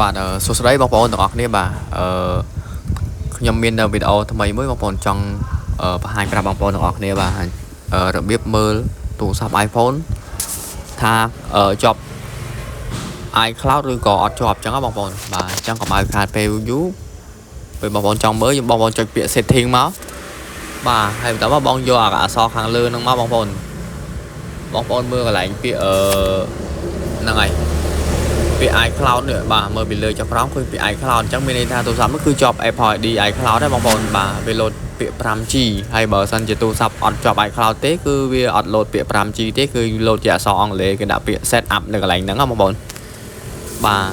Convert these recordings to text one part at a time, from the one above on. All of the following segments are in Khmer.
បាទសួស្តីបងប្អូនទាំងអស់គ្នាបាទអឺខ្ញុំមាននៅវីដេអូថ្មីមួយបងប្អូនចង់បង្ហាញប្រាប់បងប្អូនទាំងអស់គ្នាបាទរបៀបមើលទូរស័ព្ទ iPhone ថាជាប់ iCloud ឬក៏អត់ជាប់អញ្ចឹងបងប្អូនបាទអញ្ចឹងកុំឲ្យខាតពេលយូរពេលបងប្អូនចង់មើលយើងបងប្អូនចុចពាក្យ setting មកបាទហើយបន្តមកបងយកអក្សរខាងលើហ្នឹងមកបងប្អូនបងប្អូនមើលកន្លែងពាក្យអឺហ្នឹងហើយពាក្យ iCloud នេះបាទមើលពីលើចុះក្រោមឃើញពាក្យ iCloud អញ្ចឹងមានន័យថាទូរស័ព្ទនោះគឺជាប់ Apple ID iCloud ដែរបងប្អូនបាទវាលោតពាក្យ 5G ហើយបើសិនជាទូរស័ព្ទអត់ជាប់ iCloud ទេគឺវាអត់លោតពាក្យ 5G ទេគឺលោតជាអក្សរអង់គ្លេសគេដាក់ពាក្យ set up នៅកន្លែងហ្នឹងណាបងប្អូនបាទ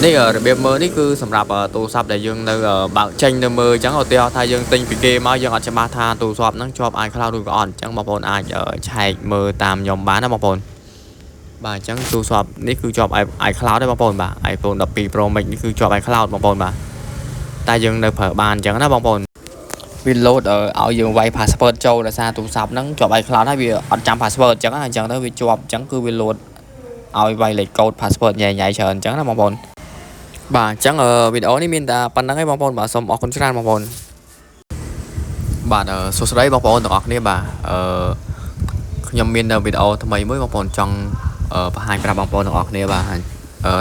នេះរបៀបមើលនេះគឺសម្រាប់ទូរស័ព្ទដែលយើងនៅបើកចេញនៅមើលអញ្ចឹងឧទាហរណ៍ថាយើងទិញពីគេមកយើងអត់ច្បាស់ថាទូរស័ព្ទហ្នឹងជាប់ iCloud ឬក៏អត់អញ្ចឹងបងប្អូនអាចឆែកមើលតាមខ្ញុំបានណាបងប្អូនបាទអញ្ចឹងទូរស័ព្ទនេះគឺជាប់ iCloud ដែរបងប្អូនបាទ iPhone 12 Pro Max នេះគឺជាប់ iCloud បងប្អូនបាទតែយើងនៅប្រើបានអញ្ចឹងណាបងប្អូនវាលោតឲ្យយើងវាយ password ចូលដោយសារទូរស័ព្ទហ្នឹងជាប់ iCloud ហើយវាអត់ចាំ password អញ្ចឹងអញ្ចឹងទៅវាជាប់អញ្ចឹងគឺវាលោតឲ្យវាយលេខកូដ password ញ៉ៃញ៉ៃច្រើនអញ្ចឹងណាបងប្អូនបាទអញ្ចឹងវីដេអូនេះមានតែប៉ុណ្ណឹងឯងបងប្អូនបាទសូមអរគុណច្រើនបងប្អូនបាទសួស្តីបងប្អូនទាំងអស់គ្នាបាទអឺខ្ញុំមាននៅវីដេអូថ្មីមួយបងប្អូនចង់បង្ហាញប្រាប់បងប្អូនទាំងអស់គ្នាបាទ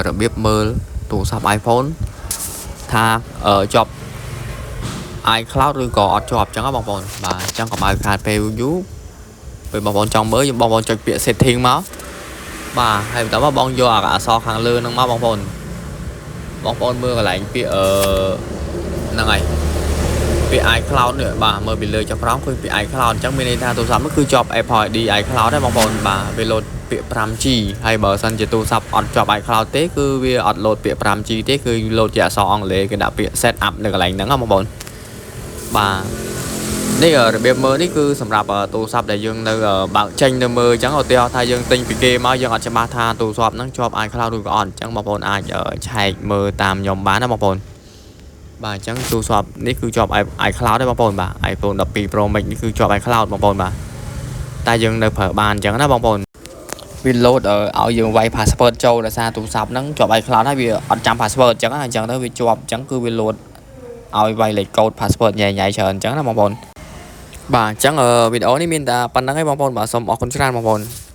របៀបមើលទូរស័ព្ទ iPhone ថាជាប់ iCloud ឬក៏អត់ជាប់អញ្ចឹងណាបងប្អូនបាទអញ្ចឹងកុំឲ្យខាតពេលយូរពេលបងប្អូនចង់មើលយើងបងប្អូនចុចពាក្យ setting មកបាទហើយបន្តមកបងយកអក្សរខាងលើហ្នឹងមកបងប្អូនបងប្អូនមើលកន្លែងពាក្យអឺហ្នឹងហើយពាក្យ iCloud នេះបាទមើលពីលើចុះក្រោមឃើញពាក្យ iCloud អញ្ចឹងមានន័យថាទូរស័ព្ទនោះគឺជាប់ Apple ID iCloud ដែរបងប្អូនបាទវាលោតពាក្យ 5G ហើយបើសិនជាទូរស័ព្ទអត់ជាប់ iCloud ទេគឺវាអត់លោតពាក្យ 5G ទេគឺលោតជាអក្សរអង់គ្លេសគេដាក់ពាក្យ set up នៅកន្លែងហ្នឹងណាបងប្អូនបាទនេះរបៀបមើលនេះគឺសម្រាប់ទូរស័ព្ទដែលយើងនៅបើកចេញនៅមើលអញ្ចឹងឧទាហរណ៍ថាយើងទិញពីគេមកយើងអត់ច្បាស់ថាទូរស័ព្ទហ្នឹងជាប់ iCloud ឬក៏អត់អញ្ចឹងបងប្អូនអាចឆែកមើលតាមខ្ញុំបានណាបងប្អូនបាទអញ្ចឹងទូរស័ព្ទនេះគឺជាប់ iCloud ដែរបងប្អូនបាទ iPhone 12 Pro Max នេះគឺជាប់ iCloud បងប្អូនបាទតែយើងនៅប្រើបានអញ្ចឹងណាបងប្អូនវាលោតឲ្យយើងវាយ password ចូលដោយសារទូរស័ព្ទហ្នឹងជាប់ iCloud ហើយវាអត់ចាំ password អញ្ចឹងអញ្ចឹងទៅវាជាប់អញ្ចឹងគឺវាលោតឲ្យវាយលេខកូដ password ញ៉ៃញ៉ៃច្រើនអញ្ចឹងណាបងប្អូនបាទអញ្ចឹងវីដេអូនេះមានតែប៉ុណ្ណឹងឯងបងប្អូនបាទសូមអរគុណច្រើនបងប្អូន។